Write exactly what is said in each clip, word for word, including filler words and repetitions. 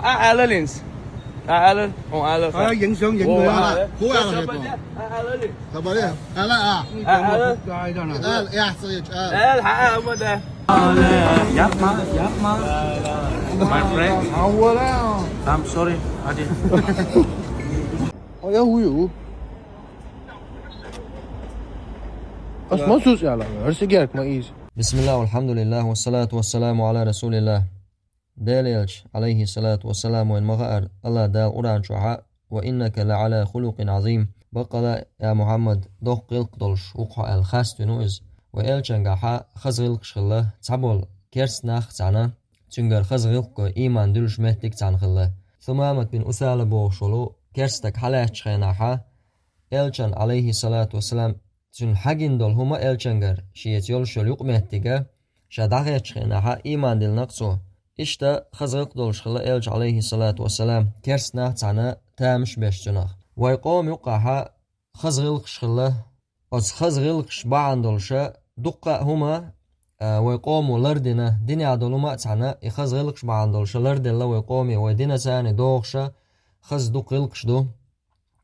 Ӏа алалинс. Ӏа алал, хьо алал. Ара, янг сон, янг О, сон. Ара. Хьо алал хӀепо. Ара. Ара, ара. Ара, я, сойч, ара. Ара, ара, ара. Yapma, yapma. My friend. I'm sorry, Adi. Хьо я хӀу ю? Ас ма сус яла, арси герк ма из. بسم الله والحمد لله والصلاة والسلام على رسول الله. Делан элча, عليه الصلاة والسلام, вайна ма хаъара, АллахӀ Дала Къуръан чохь а: «وإنك لعلى خلق عظيم». Баккъала, я Мухьаммад, доккха гӀиллакх долуш ву-кх хьо аьлла, хеставина ву иза. Вай элчангахьа хаза гӀиллакхаш хилла, цхьаболу керста нах цхьаьна, цуьнгара хаза гӀиллакх, ийман дуьллуш меттиг цхьаьна хилла. Сумамат бин Усала бохуш волу керста стаг хьалаьцначу хенахьа, элчан, عليه الصلاة والسلام, цуьнан хьагина долу хӀума элчангара, шеца йолуш йолу юкъаметтига, ша дӀахецчу хенахьа, ийман диллина-кх цо. Иштта хаза гӀиллакх долуш хилла элча, عليه الصلاة والسلام, керста нах цхьаьна тамаш беш цунах. Вай къоман юккъахьа хаза гӀиллакхаш хилла. Оцу хаза гӀиллакхаш бахьана долуша дуккха а хӀума, а, вай къомо лардина, динехь долу хӀума а цхьаьна, и хаза гӀиллакхаш бахьана долуша ларделла вай къоме, вай динацани догӀуша хаза дукха гӀиллакхаш ду.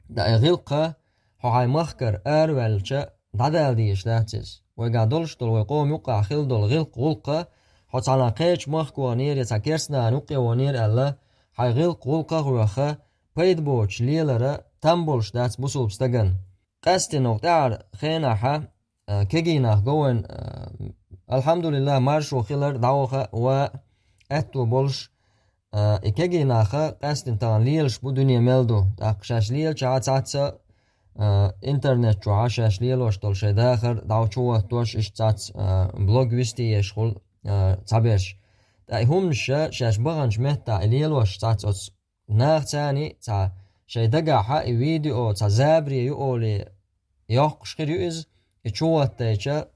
Ткъа и гӀиллакха хьо хьайн махкара араваьлча, дӀадала дезаш дац иза. Вайгахь долуш долу вай къоман юккъахь хилла долу гӀиллакх-гӀуллакха, хьо цхьана кхечу махка ваханера я цхьа керста нахана юккъе ваханера аьлла, хьайн гӀиллакх-гӀуллакхах а воьхха, пайда боцуш лелара там болуш дац бусулба стагана. Къаьсттина тӀаьхьара хенахьа, а, кегий нах го вайн, а, алхьамдулиллахӀ, маршо хилар дӀаваха ва аьтто болуш, а, и кегий наха къаьсттина тахана лелаш бу дуьне мел ду. ТӀаккха шаьш лелачахьа цхьацца, а, интернет чохьа шаьш лелош долу шайн дахар дӀа чу хӀоттош, иштта цхьацца, а, блог висте еш хуьлу, а, цхьаберш. Ткъа и хӀуманаш шаьш баханчу меттахь и лелош цхьацца оцу нахацани цхьа шайн дагахьа и видео цхьа забаре ю олий йоккхуш хир ю иза, и чу хӀоттайча,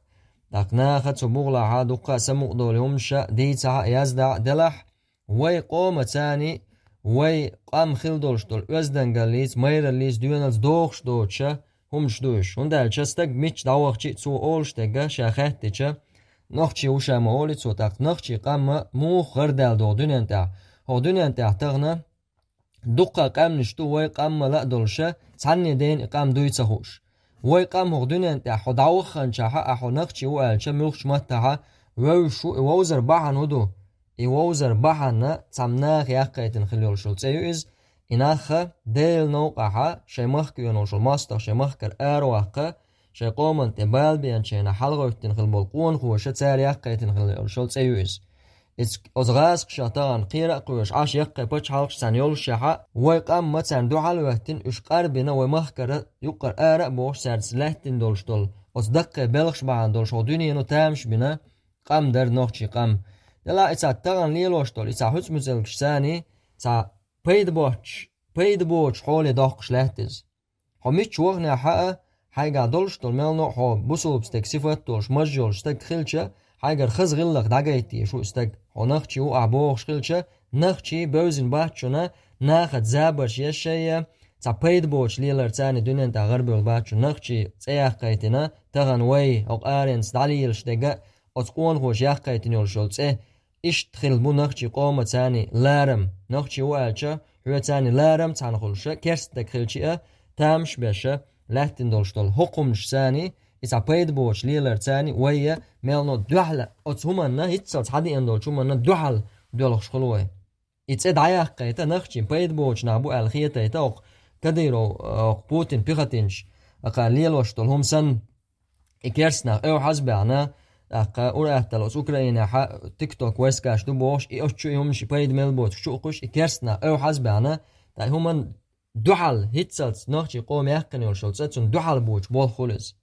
тӀаккха наха цу бухалахьа дуккха а самукъадолу хӀуманаша дийцахьа, яздахьа делахь, вай къомацани, вай къам хила долуш долу оьздангаллица, майраллица, доьналлица догӀуш доцуша хӀуманаш ду уьш. ХӀунда аьлча стаг мичча дӀавахча а цо олуш дерг ша хаьттича, нохчи ву ша ма олий цо, тӀаккха нохчи къам муха гӀардаьлла догӀу дуьнен тӀехь? ХӀокху дуьнен тӀехь тахана дуккха а къаьмнаш ду вай къам ма лаа долуша, цхьанне дена и къам дуй ца хууш. Вай къам хӀокху дуьнен тӀехь хьо дӀавахханчохьа, ахь хьо нохчи ву аьлча, муьлххачу маттахьа вевзаш ву, и вовзар бахьана хӀун ду? И вовзар бахьана цхьамма наха яккхийтина хила йолуш йолу цӀе ю иза. И нахха Делан новкъахьа шайн махка веана волуш волу мостагӀа шайн махкара араваккха, шайн къоманна тӀе бала беанчу хенахь хьалагӀоьттина хила болу къонахоша цара яккхийтина хила йолуш йолу цӀе ю иза. Иза оцу гӀазкхаша тахана кхера а кхоьруш, Ӏаш яккхий пачхьалкхаш царна йолушехьа, вай къам ма царна дуьхьал а хӀоьттина, уьш къарбина вай махкара юккъара ара а бохуш, цаьрца лаьттина долуш долу, оцу даккхий белхаш бахьана долуш хӀокху дуьнено тамаш бина къам дара нохчи къам. Делахь и цхьа тахана лелош долу, и цхьа хьуьцамуьцӀалгаш царний, цхьа пайда боцуш, пайда боцуш хьоле доккхуш лаьтта иза. Хьо мичча ваханехьа а, хьайгахь долуш долу мелно а хьо бусулба стаг сифат долуш, маж йолуш стаг хилча, хьайгара хаза гӀиллакх дӀагайта дезаш ву и стаг. Хьо нохчи ву ахь бохуш хилча, нохчий бевзина бац шуна, нахаца забарш еш шайа, цхьа пайда боцуш лелар царний дуьнен тӀехь гӀарбевлла бац шуна, нохчий цӀе яккхийтина, тахана вай, хӀокху аренца дӀалелаш дерг а, оцу къонахоша яккхийтина йолуш йолу цӀе, иштта хилла бу нохчи къомацани ларам. Нохчи ву аьлча, хьоьцани ларам цхьаьна хуьлуша, керста стаг хилча а, тамаш беша, лаьттина долуш долу хӀокху хӀуманашцани, и цхьа пайда боцуш леларцани, вайя мелно дуьхьал, оцу хӀуманна, хӀинццалц хьадеана долчу хӀуманна дуьхьал доьлхуш хуьлу вай. И цӀе дӀаяккхайта, нохчийн пайда боцуш нах бу аьлла хетайта, хӀокху Кадыров, хӀокху Путин пехотинчу, акха лелош долу хӀума санна, и керста нах эвхьаз а баьхна, тӀаккха ур-атталла оцу Украинехьа тикток вайскаш ду бохуш, и оцу чу и хӀуманаш и пайда мел боцуш чу а кхуьйсуш, и керста нах эвхьаз а баьхна, ткъа и хӀуманна дуьхьал хӀинццалц нохчийн къоман яьккхина йолуш йолу цӀе, цунна дуьхьал боцуш болх хуьлу иза.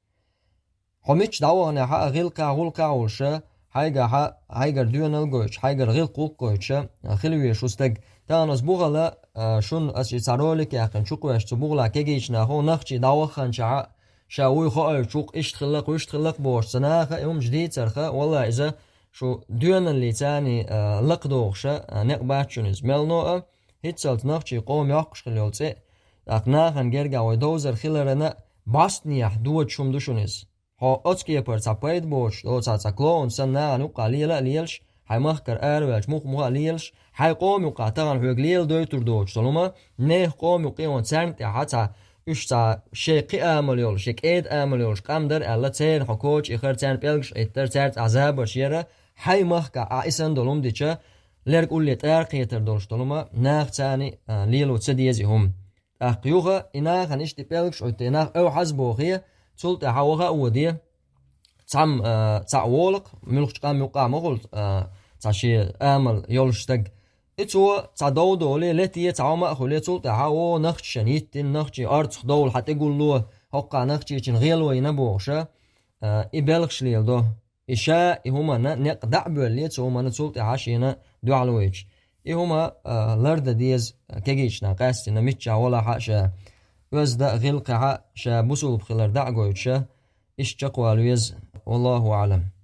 Хьо мичча дӀаваханехьа а, гӀиллакхехь, гӀуллакхехь а волуша, хьайгахьа, хьайгара доьналла гойтуша, хьайгара гӀиллакх-гӀуллакх гойтуша, хила везаш ву стаг. Тахана оцу бухала, а, шуна аса и цхьа ролик яьккхина чу кхоьссича, цу бухалахь кегийчу нахо нохчий дӀавахханчохьа, ша вуй хоуьйтуш ву-кх, иштта хилла-кх, вуьшта хилла-кх бохуш, ца наха и хӀуманаш дийцарха, валлахӀи, иза шу доьналлица царний, а, лакхадохуша, а, некъ бац шуна иза. Мелно а, хӀинццалц нохчий къоман йоккхуш хила йолу цӀе, тӀаккха нахана гергахь вай довзар хиларана бӀостанехьа доцуш хӀума ду шуна иза. Хьо оцу кепара цхьа пайда боцуш, о, цхьа, цхьа клоун санна нахана юккъахь лела а лелаш, хьайн махкара араваьлча мух-муха а лелаш, хьайн къоман юкъахь тахана хьоьга леладойтур доцуш долу хӀума, нехан къоман юкъе а царна тӀехьа цхьа уьш цхьа шайн кхин амал йолуш, шайн кӀеда амал йолуш къам дара аьлла, церан хьо коча ихар, царна пӀелгаш Ӏиттар, цаьрца ахь забарш яра, хьайн махкахь ахь и санна долу хӀума дича, лерг улле тӀара кхетар долуш долу хӀума нах царна а, лело ца деза и хӀума. ТӀаккха юха и нахана иштта и пӀелгаш Ӏитта, и нах эвхьаза бохе, цул тӀаьхьа ваха а воде, цхьамма, а, цхьаъ волакх, муьлххачу къам юккъахь ма хуьлу, а, цхьа шен амал йолуш стаг. И цо цхьа дов доле, лете цхьа хӀума а хуьле, цул тӀаьхьа, о, нахчашна йиттина, нахчий орцах довла хьан тӀегулло, хӀоккхахь нахчийчун гӀело йина бохуша, а, и белхаш леладо. И ша и хӀуманна некъ дӀа а боьлле, цу хӀуманна цул тӀаьхьа шена дуьхьал вайча. И хӀума, а, лардан деза кегийчу наха къаьстина, миччахь валахь а ша, оьзда а, гӀиллакхехь а ша бусулба хилар дӀа а гойтуша, иштта чекхвала веза. Валлаху аӀлам.